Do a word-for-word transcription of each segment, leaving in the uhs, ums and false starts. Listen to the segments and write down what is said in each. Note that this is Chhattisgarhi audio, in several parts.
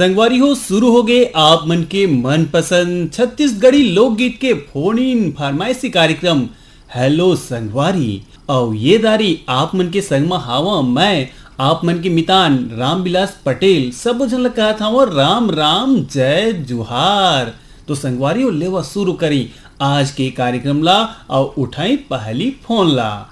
संगवारी हो, शुरू हो गए आप मन के मनपसंद छत्तीसगढ़ी लोकगीत के फोन इन फरमाइशी कार्यक्रम हेलो संगवारी। अउ ये दारी आप मन के संग म हावं मैं, आप मन के मितान रामविलास पटेल। सबो झन ल कहत हावं राम राम, जय जुहार। तो संगवारी हो, लेवा शुरू करी आज के कार्यक्रम ला अउ उठाई पहली फोन ला।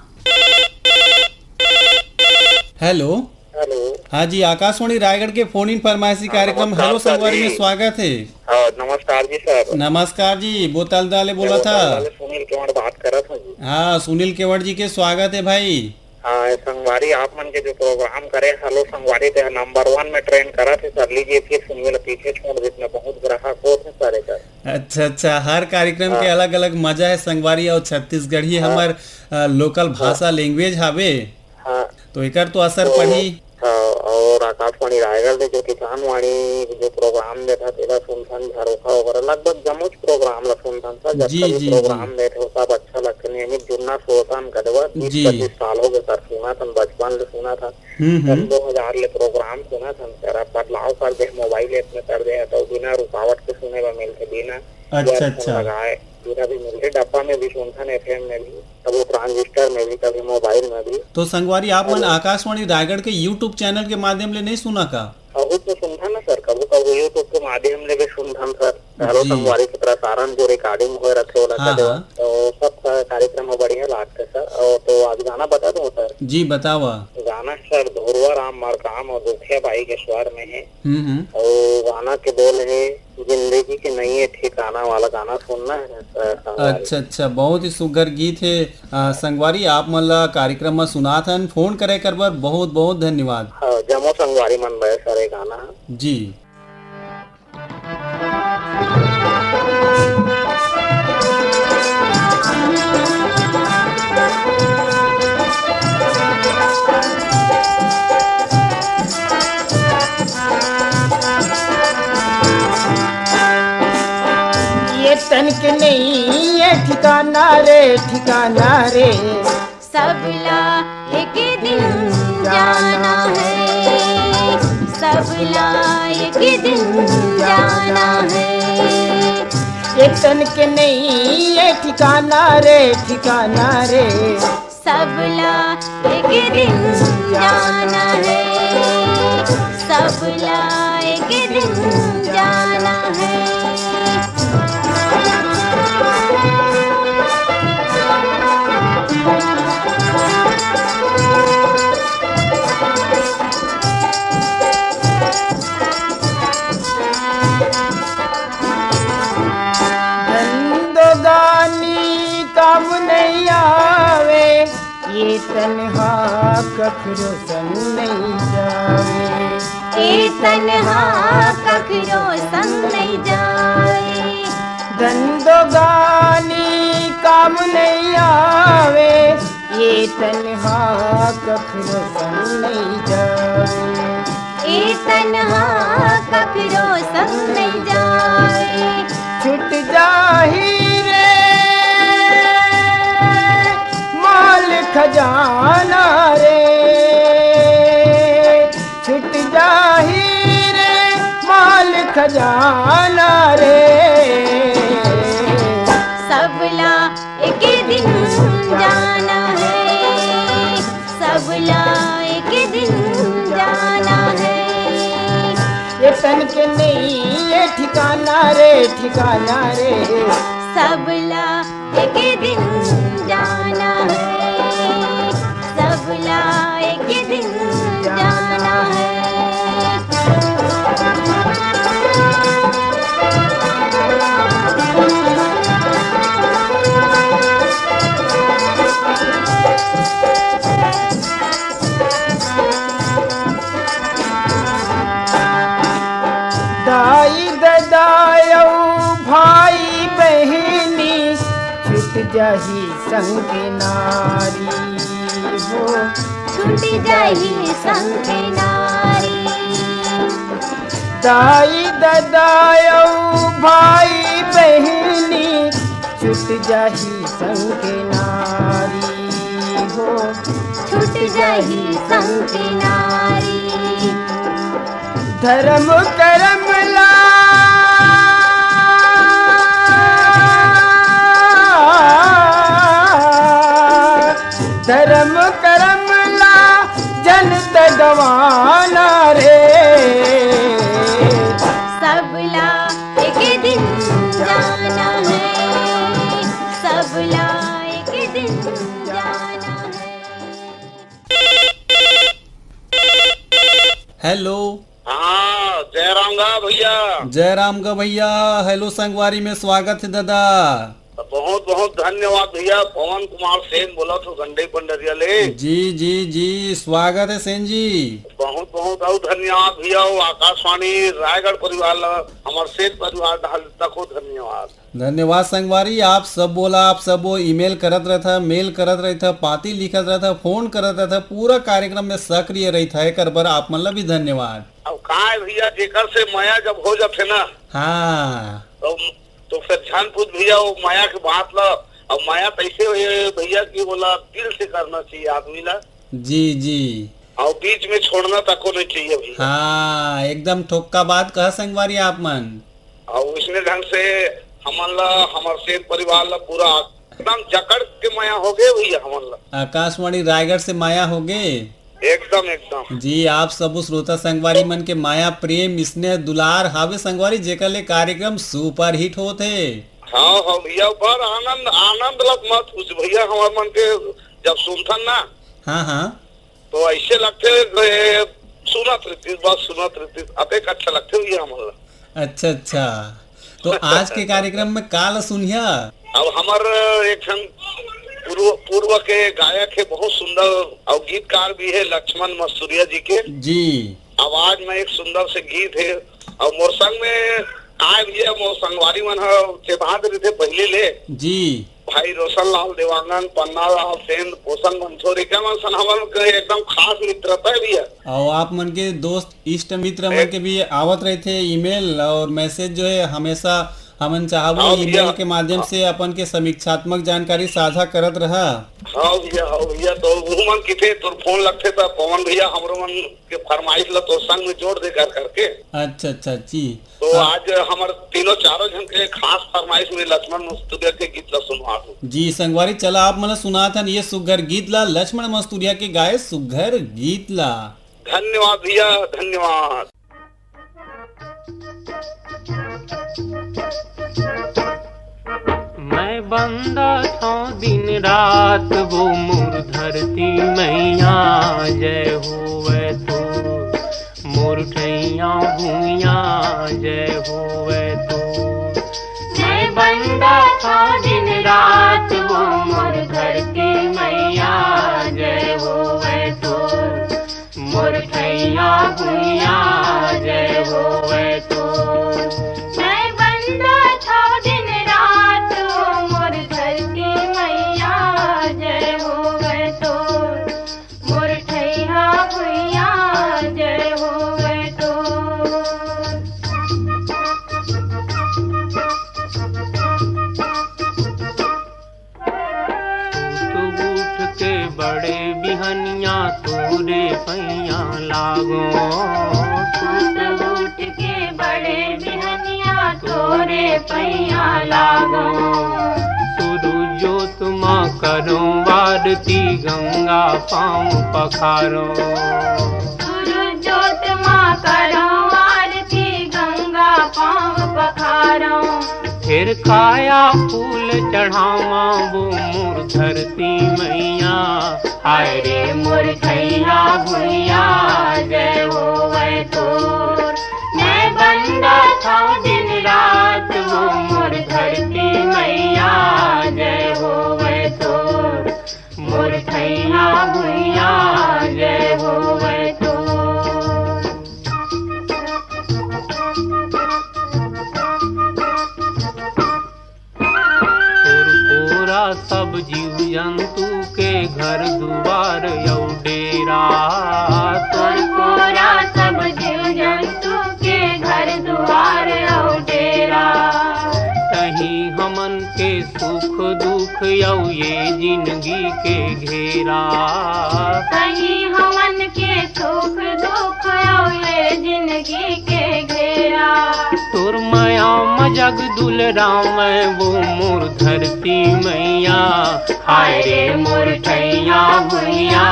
हेलो। हेलो। हाँ जी, आकाशवाणी रायगढ़ के फोन इन फरमाइशी हाँ, कार्यक्रम नमस्कार हेलो सर संगवारी जी। में स्वागत है। हाँ, नमस्कार जी सर। नमस्कार जी, बोतल दाले बोला था। बोतल दाले सुनील केवट बात करत हूँ जी। हाँ, सुनील केवट जी के स्वागत है भाई। हाँ, संगवारी आप मन के जो प्रोग्राम करे हेलो संगवारी ते नंबर वन में ट्रेंड करत है सर। लीजिए फिर सुनिए ला पीछे छोड़ देते बहुत ग्राहक होत है सर एकर। अच्छा, अच्छा, हर कार्यक्रम के हाँ। अलग-अलग मजा है संगवारी, और छत्तीसगढ़ी हाँ। हमर, अ, लोकल हाँ। भाषा लैंग्वेज हावे। हाँ। तो एकर तो असर तो, पड़ही। हाँ, और आकाशवाणी रायगढ़ में जो किसान वाणी जो प्रोग्राम देत हे, तेला सुनथन, झरोखा वगैरह, लगभग जम्मोच प्रोग्राम ला सुनथन सर। जी, जतका भी जी, प्रोग्राम जी। देत हे, वो सब अच्छा लगथे। नियमित जुड़ना श्रोता मन का देवा, बीस जी। पच्चीस साल हो गए सर, सुनत हन, बचपन ले सुनत हन। हम्म, सन हम्म। दो हजार ले प्रोग्राम सुनत हन सर। अब बदलाव कर दे, मोबाइल ऐप में कर दे, तो बिना रुकावट के सुने ला मिलथे, बिना अच्छा, ईयरफोन अच्छा। लगाए, बिना भी मिलथे। डब्बा में भी सुनथन, एफएम में भी, कभी ट्रांजिस्टर में भी, कभी मोबाइल में भी। तो संगवारी, आप मन अरे। आकाशवाणी रायगढ़ के YouTube चैनल के माध्यम ले नहीं सुना का? बहुत तो सुनथन ना सर, कभी कभी YouTube के माध्यम ले भी सुनथन सर। हेलो जी। संगवारी के प्रसारण जो रिकॉर्डिंग होए रथे, ओला हाँ, का देवा। हाँ। तो सब का कार्यक्रम ह बढ़िया लागथे सर। और तो आज गाना बता दूं सर? जी, बतावा। गाना सर धुरवा राम मरकाम और रुखिया बाई के स्वर में है। हम्म, हम्म। और गाना के बोल है, जिंदगी के नई ठिकाना वाला गाना सुनना है सर, संगवारी। अच्छा, अच्छा, बहुत ही सुघर गीत है। अ, संगवारी, आप मन ला कार्यक्रम में सुनात हन, फोन करे कर बर बहुत, बहुत धन्यवाद। हाँ, जम्मो संगवारी मन बर सर, ये गाना है। जी। ये तन के नहीं ये ठिकाना रे, ठिकाना रे। सबला एक दिन जाना है, सबला एक दिन जाना है। ये तन के नहीं ये ठिकाना रे, ठिकाना रे। सबला एक दिन जाना है, सबला एक दिन जाना है। धंधो गानी काम नहीं आवे, ये तनहा कखरो संग नहीं जावे। ए तनहा कखरो संग नहीं जावे। धंधो गानी काम नहीं आवे, ये तनहा कखरो संग नहीं जावे। ए तनहा कखरो संग नहीं जाए। छुट जाही रे माल खजाना रे, छुट जाही रे माल खजाना रे। सबला एक दिन जाना है, सबला एक दिन जाना है। ये तन के नहीं ये ठिकाना रे, ठिकाना रे। सबला एक दिन जाना है, सबला एक दिन जाना है। दाई ददा अउ भाई बहिनी, छुट जाही संग नारी हो। छुट जाही संग नारी। दाई ददा अउ भाई बहिनी, छुट जाही संग नारी हो। छुट जाही संग नारी। धर्म करम ला, धर्म करम ला, जन त गवाना रे। सबला एक दिन जाना है, सबला एक दिन जाना है। हेलो। हाँ, जय राम गा भैया। जय राम गा भैया। हेलो संगवारी में स्वागत है दादा। बहुत बहुत धन्यवाद भैया, पवन कुमार सेन बोलत हो गंडई पंडरिया ले। जी जी जी, स्वागत है सेन जी। बहुत बहुत अउ धन्यवाद भैया, वो आकाशवाणी रायगढ़ परिवार ला, हमर सेन परिवार डाहर तको धन्यवाद। धन्यवाद संगवारी, आप सबो ला, आप सबो ईमेल करत रहथा, मेल करत रहथा, पाती लिखत रहथा, फोन करत रहथा, पूरा कार्यक्रम में सक्रिय रहथा, एकर बर आप मन ला भी धन्यवाद। अब का है भैया, जेकर से मया जब हो जाथे ना, हाँ। तो, तो फिर झन पूछ भैया, वो मया के बात ला। अब मया तैसे होए भैया कि ओला दिल से करना चाहिए आदमी ला। जी जी। और बीच में छोड़ना तको नहीं चाहिए भैया। हाँ, एकदम ठोक्का बात कहा संगवारी आप मन। और इसने ढंग से हमन ला, हमर सेन परिवार ला पूरा एकदम जकड़ के मया हो गए भैया हमन ला। आकाशवाणी रायगढ़ से मया हो गए। एकदम, एकदम। जी, आप सबो श्रोता संगवारी मन के माया, प्रेम, स्नेह, दुलार हावे संगवारी, जेकर ले कार्यक्रम सुपरहिट होत हे। हाँ, हाँ भैया, बड़ आनंद, आनंद लग मत पूछ भैया, हमर मन के जब सुनथन ना, हाँ, हाँ। तो ऐसे लगथे, ए, सुनत रहितिस, बस सुनत रहितिस, अतेक अच्छा लगथे भैया हमन ला। अच्छा, अच्छा। तो आज के कार्यक्रम में का ला सुनिया? अब हमर एक ठन पूर्व, पूर्व के गायक है, बहुत सुंदर और गीतकार भी है लक्ष्मण मस्तुरिया जी के। जी। आवाज में एक सुंदर से गीत है और मोर संग में आए भैया, मोर संगवारी मन ह चेबहात रहिथे पहले ले। जी। भाई रोशन लाल देवांगन, पन्ना लाल सेन, पोषण मंथोरी, का मन सन हमन के एकदम खास मित्रता है भैया। और आप मन के दोस्त, इष्ट मित्र मन एक के भी आवत रहथे ईमेल और मैसेज जो है, हमेशा हमन चाहबो हाँ भैया। ईमेल के माध्यम हाँ। से अपन के समीक्षात्मक जानकारी साझा करत रहा। हाँ भैया, हाँ भैया, तो वो मन किथे तोर फोन लगथे त पवन भैया हमरो मन के फरमाइश ला तोर संग में जोड़ दे कर करके। अच्छा, अच्छा, जी। तो हाँ। आज हमर तीनों चारों झन के खास फरमाइश में लक्ष्मण मस्तुरिया के गीत ला सुनवा दूं। जी संगवारी, चला आप मन ला सुनात हन ये सुग्घर गीत ला, लक्ष्मण मस्तुरिया के गाए सुग्घर गीत ला। धन्यवाद भैया, धन्यवाद। मैं बंदा थौं दिन रात, वो मोर धरती मैया, जय होवै तोर। मोर ठैया भुइया, जय होवै तोर। मैं बंदा थौं दिन रात, वो मोर धरती मैया, जय होवै तोर। मोर ठैया भुइया, जय होवै तोर। मैं बंदा थौं दिन रात, वो मोर धरती मैया, जय होवै तोर। मोर ठैया भुइया, जय होवै तोर। सुत उठ के बड़े बिहनिया तोरे पैया लागों। सुत उठ के बड़े बिहनिया तोरे पैया लागों। सुरुज जोत मा करों आरती गंगा पाँव पखारों। सुरुज जोत मा करों आरती गंगा पाँव पखारों। फेर काया फूल चढ़ावां वो मोर धरती मैया। हाय रे मोर ठैया भुइया, जय होवै तोर। मैं बंदा थौं दिन रात, वो मोर धरती मैया, जय होवै तोर। मोर ठैया भुइया, जय होवै तोर। तोर कोरा सब जीव जंतु के घर दुआर अउ डेरा। तोर कोरा सब जीव जंतु के घर दुआर अउ डेरा। तहीं हमन के सुख दुख अउ ये जिंदगी के घेरा। सही हमन के सुख दुख अउ ये जिंदगी के घेरा। तोर मया म जग दुलरावय वो मोर धरती मैया। हाय रे मोर ठैया भुइया,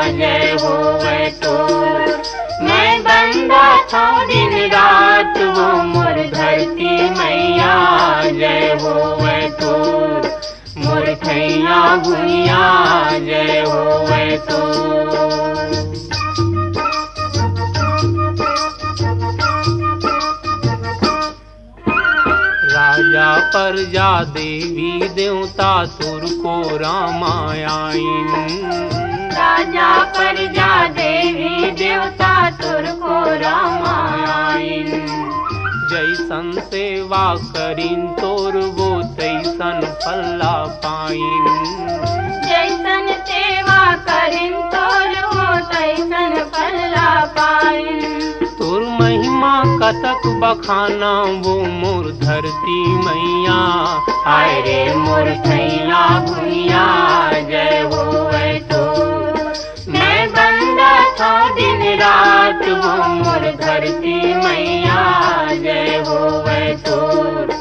जय होवय तोर। मैं बंदा थौं दिन रात वो मोर धरती मैया, जय होवय तोर। मोर ठैया भुइया, जय होवय तोर। राजा परजा देवी देवता तोर कोरा म आइन। राजा परजा देवी देवता तोर कोरा म आइन। जैसन सेवा करिन तोर वो तैसन फल ला पाइन। जैसन सेवा करिन तोर वो तैसन फल ला पाइन। तोर महिमा कतक बखाना वो मोर धरती मैया। हाय रे मोर ठैया भुइया, जय होवय तोर। मैं बंदा थौं दिन रात वो मोर धरती मैया, जय होवय तोर।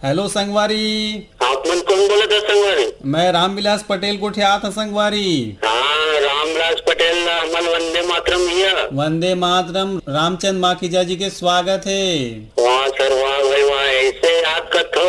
हेलो संगवारी। आप मन कोन बोलत हव संगवारी? मैं रामविलास पटेल गोठियात हंव संगवारी। हाँ, रामविलास पटेल ला हमन वंदे मातरम भैया। वंदे मातरम। रामचंद माखीजा जी के स्वागत हे। वाह सर, वाह भाई वाह, ऐसे याद करत हो,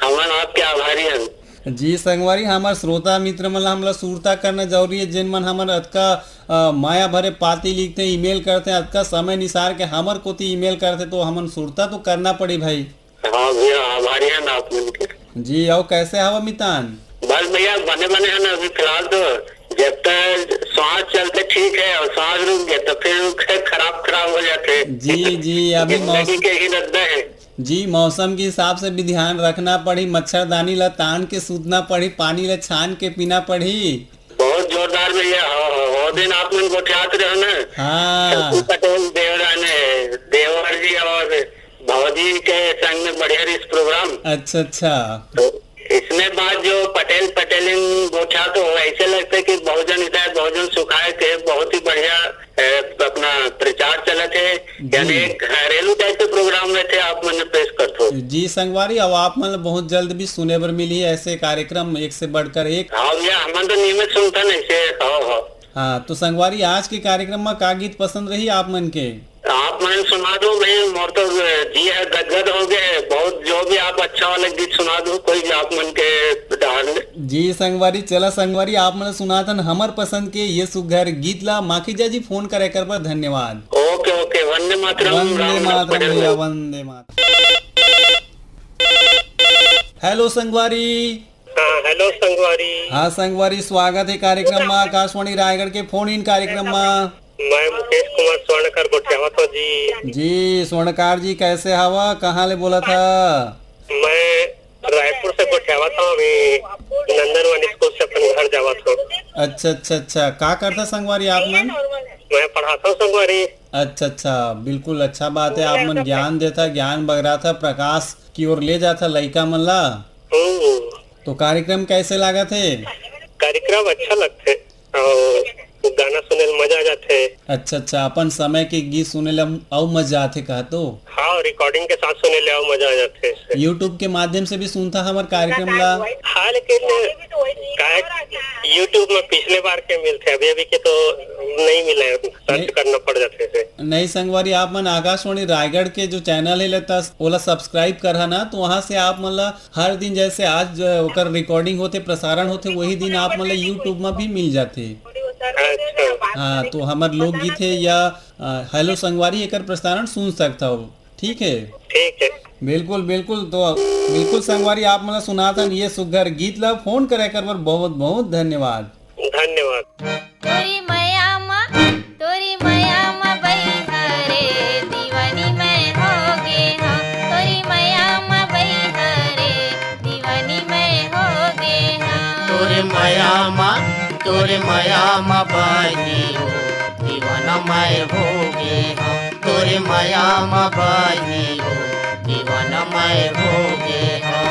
हमन आपके आभारी हन। जी संगवारी, हमर श्रोता मित्र मन ला हमला सुरता करना जरूरी हे, जेन मन हमर अतका, अ, माया भरे पाती लिखथे, ईमेल करथे, अतका समय निसार के हमर कोती ईमेल करथे, तो हमन सुरता तो करना पड़ी भाई। हाँ भैया, आभारी हन आप मन के। जी, अउ कैसे हव मितान? बस भैया, बने बने हन अभी फिलहाल तो। जब तक सांस चलथे ठीक हे अउ सांस रुक गे त फिर खराब खराब हो जाथे। जी, जी, अभी जिंदगी मौसम के ही रद्दा हे। जी, मौसम के हिसाब से भी ध्यान रखना पड़ही, मच्छरदानी ला तान के सूतना पड़ही, पानी ला छान के पीना पड़ही। बहुत जोरदार भैया, हो, हो, वो दिन आप मन गोठियात रहे ना। हाँ। शशि पटेल देवराने, देवर जी और भौजी के संग में बढ़िया रहिस प्रोग्राम। अच्छा, अच्छा। तो इसने बाद जो पटेल पटेलिन गोठियात हो, ऐसे लगथे कि बहुजन हिताय बहुजन सुखाय के बहुत ही बढ़िया, ए, अपना प्रचार चलत हे। जी। यानी एक घरेलू टाइप के प्रोग्राम रहिथे, आप मन पेश करत हो। जी संगवारी, अब आप मन ल बहुत जल्द भी सुने बर मिलही ऐसे कार्यक्रम एक से बढ़कर एक। हाँ भैया, हमन तो नियमित सुनथन ऐसे। हाँ, हाँ। हाँ, तो संगवारी, आज के कार्यक्रम म का गीत पसंद रही आप मन के? आप मन सुना दो भाई, मोर तो जी है गदगद हो गए। बहुत जो भी आप अच्छा वाला गीत सुना दो, कोई भी आप मन के डाल। जी संगवारी, चला संगवारी, आप मन सुनाथन हमर पसंद के ये सुघर गीत ला। माखीजा जी, फोन करे कर बर धन्यवाद। ओके, ओके, वंदे मातरम, वंदे रामदास मातरम पटेल भैया, भाई। वंदे मातरम। हेलो संगवारी। हाँ, हेलो संगवारी। हाँ संगवारी, स्वागत हे कार्यक्रम मा, आकाशवाणी रायगढ़ के फोन इन कार्यक्रम मा। मैं मुकेश कुमार स्वर्णकार गोठियावत हूँ जी। जी स्वर्णकार जी, कैसे हवा, कहाँ ले बोलत हा? मैं रायपुर से गोठियावत हूँ, अभी नंदनवन स्कूल से अपन घर जावत हूँ। अच्छा अच्छा अच्छा, का करता संगवारी आप मन? मैं पढ़ाता हूँ संगवारी। अच्छा अच्छा, बिल्कुल अच्छा बात है, आप मन ज्ञान देता, ज्ञान बगराता, प्रकाश की ओर ले जाता लइका मन ला। हम्म। तो कार्यक्रम कैसे लागत हे? कार्यक्रम अच्छा लगथे और गाना सुने ले मजा आ जाथे। अच्छा अच्छा, अपन समय के गीत सुने ले अउ मजा आथे कहा तो? हाँ, रिकॉर्डिंग के साथ सुने ले अउ मजा आ जाथे। YouTube के माध्यम से भी सुनता हमर कार्यक्रम ला। हाँ, लेकिन का YouTube में पिछले बार के मिलथे, अभी अभी के तो नहीं मिले, सर्च नहीं। करना पड़ जाथे से। नहीं संगवारी, आप मन आकाशवाणी रायगढ़ के जो चैनल हे लेता, ओला सब्सक्राइब करहा ना, तो वहाँ से आप मन ला हर दिन जैसे आज जो है ओकर रिकॉर्डिंग होथे, प्रसारण होथे, वही दिन आप मन ला YouTube में भी मिल जाथे। अच्छा। हाँ, तो हमर लोकगीत हे या, अ, हेलो संगवारी, एकर प्रसारण सुन सकता हो। ठीक है? ठीक है। बिल्कुल, बिल्कुल। तो बिल्कुल संगवारी, आप मन ला सुनाथन ये सुघर गीत ला। फोन करे कर बर बहुत बहुत धन्यवाद। धन्यवाद। तोरी मया मा, तोरी मया मा बइहा रे, दीवानी मैं हो गे हूँ। तोरी मया मा बइहा रे, दीवानी मैं हो गे हूँ। तोरे मया मा, तोरे मया मा बइहा रे, दीवाना मैं हो गे हूँ। तोरे मया मा बइहा रे, दीवाना मैं हो गे हूँ।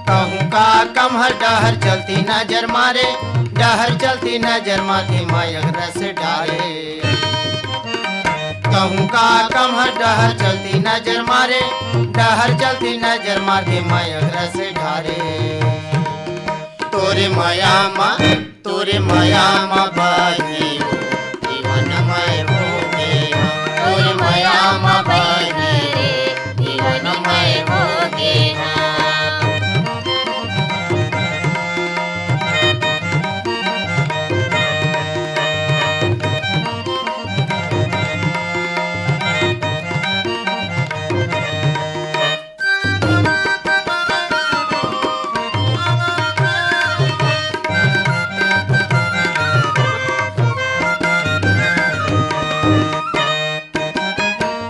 कहूँ का कमहर डहर चलती नजर मारे, डहर चलती नजर मारे मयक रस डारे। कहूँ का कमहर डहर चलती नजर मारे, डहर चलती नजर मारे मयक रस डारे। तोरे मया मा तोरे मया म बही जीवन मय हो गे हँव। तोरे मया म बही जीवन मय हो गे हँव।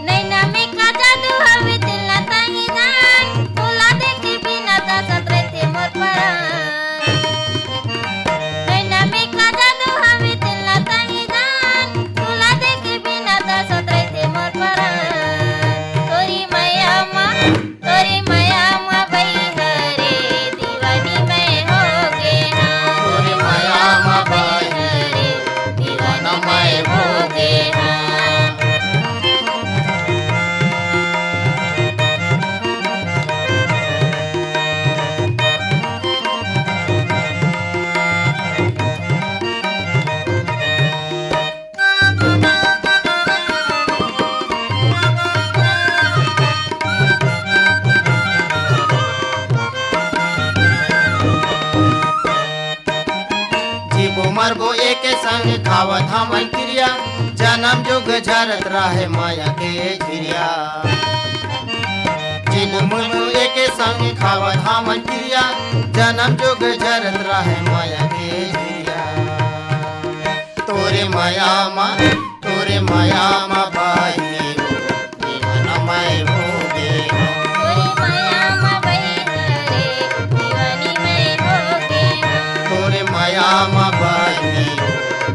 नैना में का जादू हवे, तेला ताही जान, तोला देखे बिना दसत रहिथे मोर परान। नैना में का जादू हवे, तेला ताही जान, तोला देखे बिना दसत रहिथे मोर परान। तोरी मया मा तोरे मया म बइहा रे, दीवानी मैं हो गे हँव। तोरे मया म बइहा रे, दीवानी मैं हो गे हँव। जीबो मरबो एके संग खावत हमन किरिया, जनम जुग झरत राहे मया के झिरिया। जीबो मरबो एके संग खावत हमन किरिया, जनम जुग झरत राहे मया के झिरिया। तोरे मया म, तोरे मया म बही जीवन मय हो गे हँव। तोरे मया म बही रे, दीवानी मैं हो गे हँव। तोरे मया म बही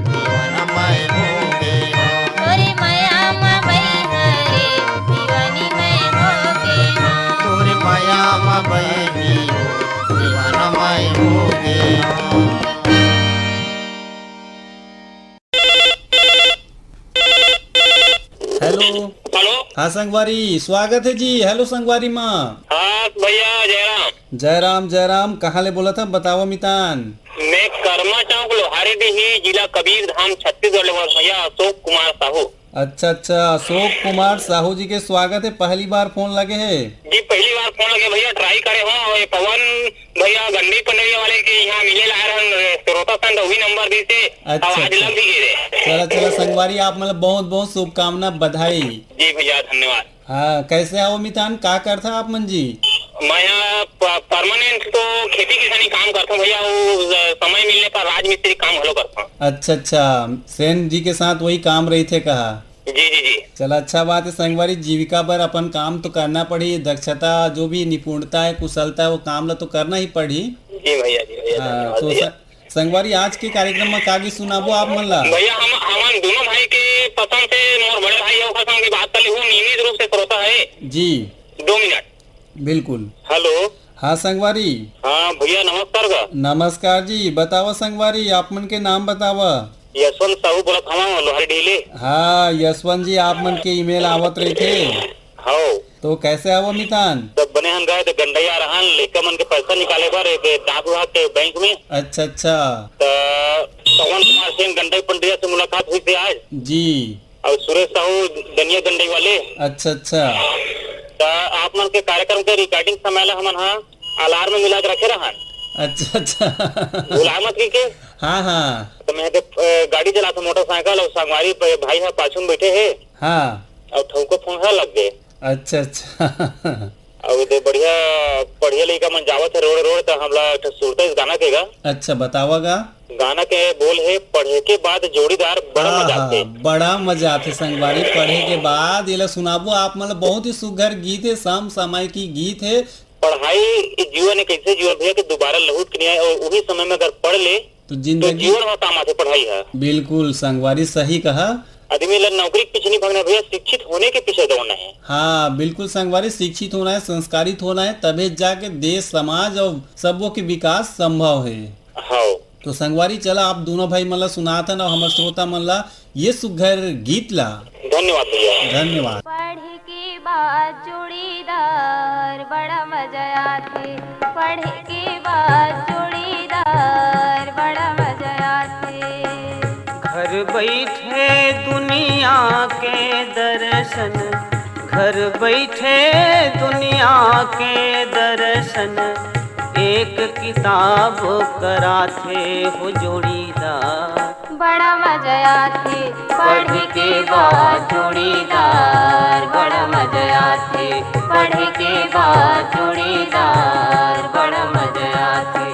जीवन मय हो गे हँव। तोरे मया म बही रे, दीवानी मैं हो गे हँव। तोरे मया म बही जीवन मय हो गे हँव। हेलो। हेलो। हाँ संगवारी, स्वागत हे जी। हेलो संगवारी मा। हाँ भैया, जयराम। जयराम, जयराम। कहाँ ले बोलत हव, बतावा मितान। मैं करमा चौक, लोहारी डीही, जिला कबीरधाम, छत्तीसगढ़ ले बोलत हँव भैया, अशोक कुमार साहू। अच्छा, अच्छा, अशोक कुमार साहू जी के स्वागत हे। पहली बार फोन लगे हे? जी, पहली बार फोन लगे भैया, try करे हँव। अउ ये पवन भैया गंडई पंडरिया वाले के इहाँ मिले ला आए रहन, श्रोता संघ उही नंबर दिस हे, अच्छा, अउ आज अच्छा। लग भी गे रे। चला, चला संगवारी, आप मन ला बहुत, बहुत शुभकामना, बधाई। जी भैया, धन्यवाद। हाँ, कैसे हव मितान, का करथा आप मन जी? मैं ह प-, permanent तो खेती किसानी काम करथँव भैया, अउ समय मिलने पर राजमिस्त्री काम घलो करथँव। अच्छा, अच्छा, सेन जी के साथ वही काम रहिथे कहा? जी, जी, जी। चला, अच्छा बात हे संगवारी, जीविका बर अपन काम तो करना पड़ही, दक्षता, जो भी निपुणता हे, कुशलता हे, वो काम ला तो करना ही पड़ही। जी भैया, जी भैया, हाँ, धन्यवाद तो भैया। स-, संगवारी, आज के कार्यक्रम म का गीत सुनाबो आप मन ला? भैया, हम, हमन दोनों भाई के पसंद से मोर बड़े भाई हे, ओकर संग भी बात कर लेहूँ, नियमित रूप से श्रोता हे। जी। दो मिनट। बिल्कुल। हेलो। हाँ संगवारी। हाँ भैया, नमस्कार गा। नमस्कार जी, बतावा संगवारी, आप मन के नाम बतावा। यशवंत साहू बोलत हवँ, लोहारी डीही ले। हाँ यशवंत जी, आप मन के email आवत रहिथे। हव। तो कैसे हव मितान? सब बने हन गा, त गंडई आए रहन, लइका मन के पैसा निकाले बर, एक डाक विभाग के बैंक में। अच्छा, अच्छा। त पवन कुमार सिंह गंडई पंडरिया से मुलाकात होइस हे आज। जी। अउ सुरेश साहू दनिया गंडई वाले। अच्छा, अच्छा। त आप मन के कार्यक्रम के recording समय ला हमन ह alarm में मिला के रखे रहन। अच्छा, अच्छा। भुला मत कहिके। हाँ, हाँ। त मैं ह, अ, गाड़ी चलाथँव, मोटरसाइकिल, अउ संगवारी प-, भाई ह पाछू में बइठे हे। हाँ। अउ ठउको फोन ह लग गे। अच्छा, अच्छा। अउ दे बढ़िया, बढ़िया लइका मन जावत हे रोड रोड, त हमला एक ठो सुरता इस गाना के गा। अच्छा, बतावा गा। गाना के बोल हे, "पढ़े के बाद जोड़ीदार बड़ा हाँ, मजा हाँ, आथे।" बड़ा मजा आथे संगवारी, पढ़े के बाद। एला सुनाबो आप मन ल, बहुत ही सुघर गीत हे, समसामयिक गीत हे। पढ़ाई के जीवन एक ऐसे जीवन भैया कि दोबारा लहुट के नहीं आए, और उही समय में अगर पढ़ ले तो तो जिंदगी जीवन में काम आथे पढ़ाई ह। बिल्कुल संगवारी, सही कहा। आदमी ला नौकरी के पीछे नहीं भागना भैया, शिक्षित होने के पीछे दौड़ना है। हाँ, बिल्कुल संगवारी, शिक्षित होना है, संस्कारित होना है, तभे जाके देश, समाज और सबो के विकास संभव है। हाँ। तो संगवारी, चला आप दोनों भाई मन ला सुनात हन और हमर श्रोता मन ला ये सुघर गीत ला। धन्यवाद भैया। धन्यवाद। पढ़े के बाद जोड़ीदार बड़ा मजा आथे, पढ़े के बाद जोड़ीदार बड़ा मजा आथे। घर बैठे दुनिया के दर्शन, घर बैठे दुनिया के दर्शन, एक किताब कराथे हो जोड़ीदार। बड़ा मजा आथे पढ़े के बाद जोड़ीदार, बड़ा मजा आथे पढ़े के बाद जोड़ीदार, बड़ा मजा आथे।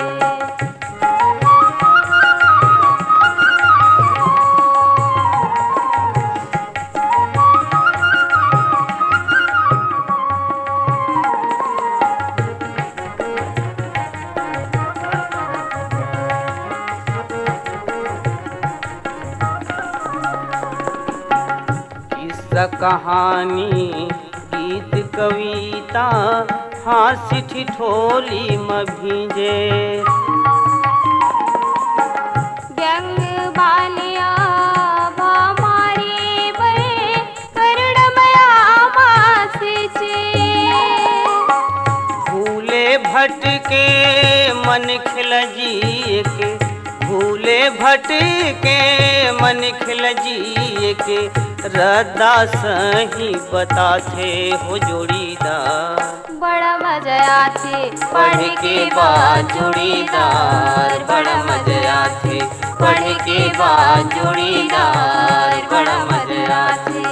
किस्सा कहानी, गीत कविता, हास्य ठिठोली म भींजे। व्यंग बालिया भा मारे बर करुणमया मासिचे। भूले भटके मन खिलजिए के, भूले भटके मन खिलजिए के, रद्दा सही बताथे हो जोड़ीदार। बड़ा मजा आथे पढ़े के बाद जोड़ीदार, बड़ा मजा आथे पढ़े के बाद जोड़ीदार, बड़ा मजा आथे।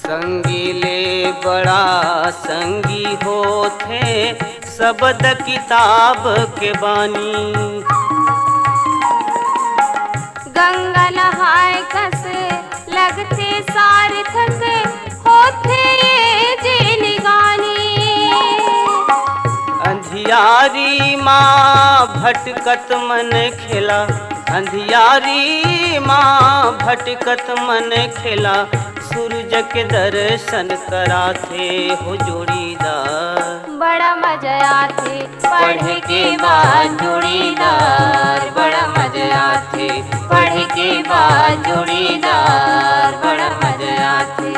संगी ले बड़ा संगी होथे, शब्द किताब के बानी। गंगा नहाय कस लगथे सार्थक होथे ये जिनगानी। अंधियारी मा भटकत मन खेला, अंधियारी मा भटकत मन खेला, सूरज के दर्शन कराथे हो जोड़ीदार। बड़ा मजा आथे पढ़े के बाद जोड़ीदार, बड़ा मजा आथे पढ़े के बाद जोड़ीदार, बड़ा मजा आथे।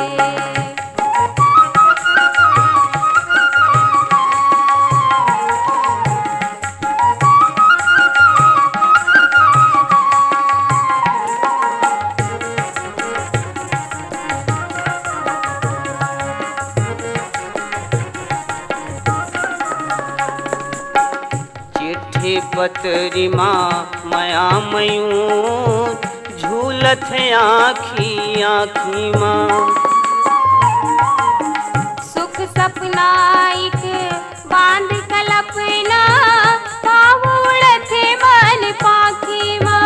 चिट्ठी पतरी मा मया मयूर झूलत हे आँखी आँखी मा। सुख सपना एक बांध कल्पना, भाव उड़त हे मन पाखी मा।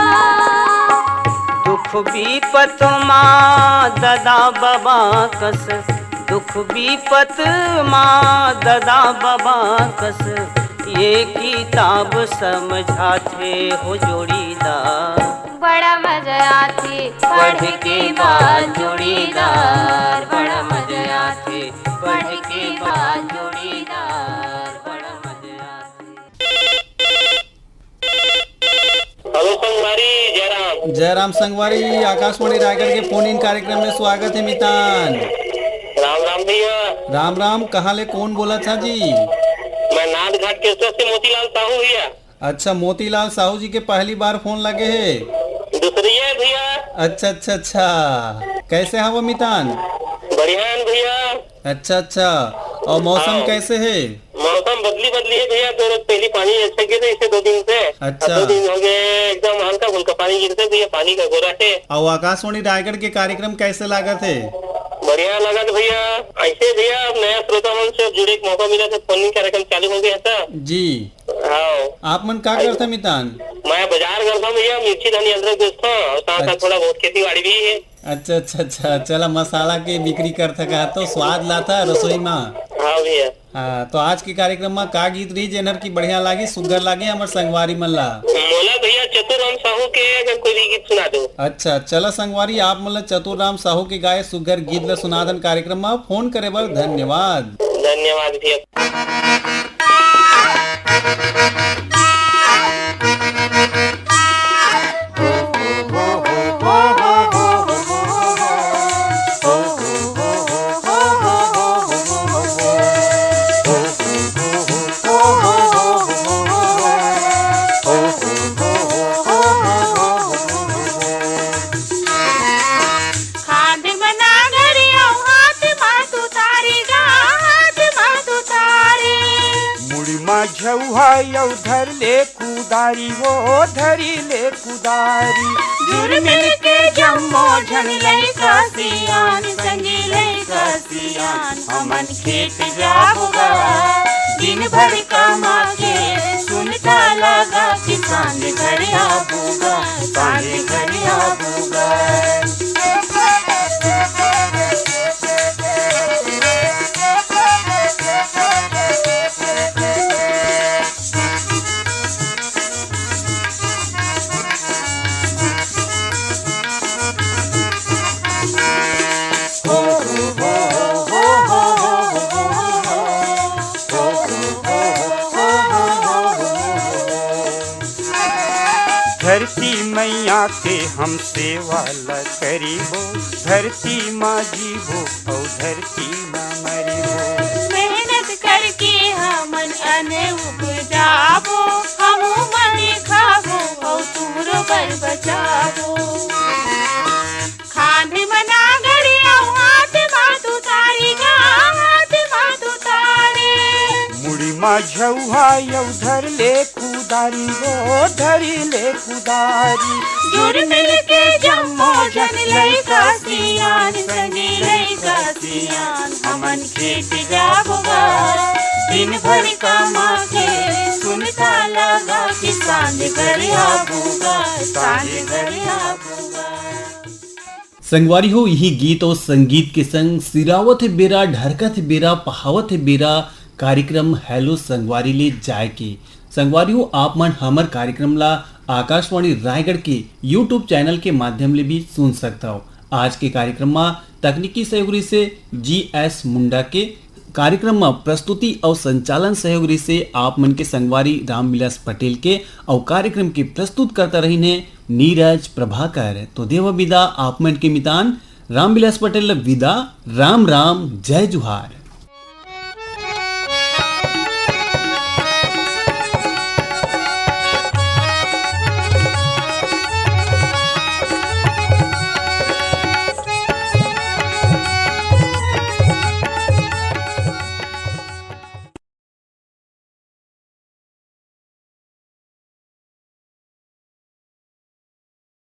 दुख विपत मा ददा बबा कस, दुख विपत मा ददा बबा कस, ये किताब समझाथे हो जोड़ीदार। बड़ा मजा आथे पढ़े के बाद जोड़ीदार, बड़ा मजा आथे पढ़े के बाद जोड़ीदार, बड़ा मजा आथे। हेलो संगवारी, जय राम। जय राम संगवारी, आकाशवाणी रायगढ़ के फोन इन कार्यक्रम में स्वागत है मितान। राम राम भैया। राम राम, कहाँ ले कौन बोलत हा जी? मैं नाथ घाट केसर से मोतीलाल साहू भैया। अच्छा, मोतीलाल साहू जी के पहली बार फोन लगे हे। दूसरा तो ये भैया। अच्छा, अच्छा, अच्छा। कैसे हव मितान? बढ़िया है भैया। अच्छा, अच्छा। और मौसम हाँ। कैसे है? मौसम बदली बदली है भैया, दो रोज पहले पानी अच्छा गिर रहे इसे दो दिन से। अच्छा। अब दो दिन हो गए, एकदम हल्का फुल्का पानी गिरते भैया, पानी का गोरा है। और आकाशवाणी रायगढ़ के कार्यक्रम कैसे लागत है? बढ़िया लागत भैया। ऐसे भैया, अब नया श्रोता मन से जुड़े के मौका मिला, तो फोन कार्यक्रम चालू हो गया था। जी। हाँ। आप मन का करथा मितान? मैं बाजार करता भैया, मिर्ची धनिया अदरक बेचता और साथ साथ अच्छा। थोड़ा बहुत खेती बाड़ी भी है। अच्छा, अच्छा, अच्छा। चला, मसाला के बिक्री करथा का, तो स्वाद लाथा रसोई मा। हाँ भैया। हाँ, तो आज के कार्यक्रम मा का गीत रही जेनर की बढ़िया लागे, सुग्घर लागे हमर संगवारी मन ला? मोला भैया चतुर राम साहू के अगर कोई भी गीत सुना दो। अच्छा, चला संगवारी, आप मन ला चतुर राम साहू के गाए सुग्घर गीत ला सुना दन कार्यक्रम मा। फोन करे बर धन्यवाद। धन्यवाद भैया। खांध म नांगर अउ हाथ म तुतारी गा, हाथ म तुतारी। मुड़ी म झउहा अउ धर ले कुदारी, वो धरी ले कुदारी। जुर मिल के जम्मो झन लइका सियान, संगी लइका सियान, हमन खेत जाबो गा। दिन भर कमा के सुनता लगा कि सांझ घर आबो गा, सांझ घर आबो गा। धरती मैया के हम सेवा ल करिबो, धरती मा जीबो अउ धरती मा मरिबो। मेहनत करके हमन अन्न उपजाबो, हमू मन खाबो अउ तुमरो बर बचाबो। खांधे म नांगर अउ हाथ म तुतारी गा, हाथ म तुतारी। मुड़ी म झउहा अउ धर ले कुदारी, वो धरी ले कुदारी। जुर मिल के जम्मो झन लइका सियान, संगी लइका सियान, हमन खेत जाबो गा। दिन भर कमा के सुनता लगा कि सांझ घर आबो गा, सांझ घर आबो गा। संगवारी हो, इही गीत अउ संगीत के संग सिरावत हे बेरा, ढरकत हे बेरा, पहावत हे बेरा कार्यक्रम हेलो संगवारी ले जाए के। संगवारी हो, आप मन हमर कार्यक्रम ला आकाशवाणी रायगढ़ के YouTube चैनल के माध्यम ले भी सुन सकथव। आज के कार्यक्रम मा तकनीकी सहयोगी से जी एस मुंडा के, कार्यक्रम म प्रस्तुति अउ संचालन सहयोग रिहिसे आप मन के संगवारी रामविलास पटेल के, अउ कार्यक्रम के प्रस्तुतकर्ता रहिन हे नीरज प्रभाकर। तो देवा विदा आप मन के मितान रामविलास पटेल ल विदा। राम राम, जय जुहार।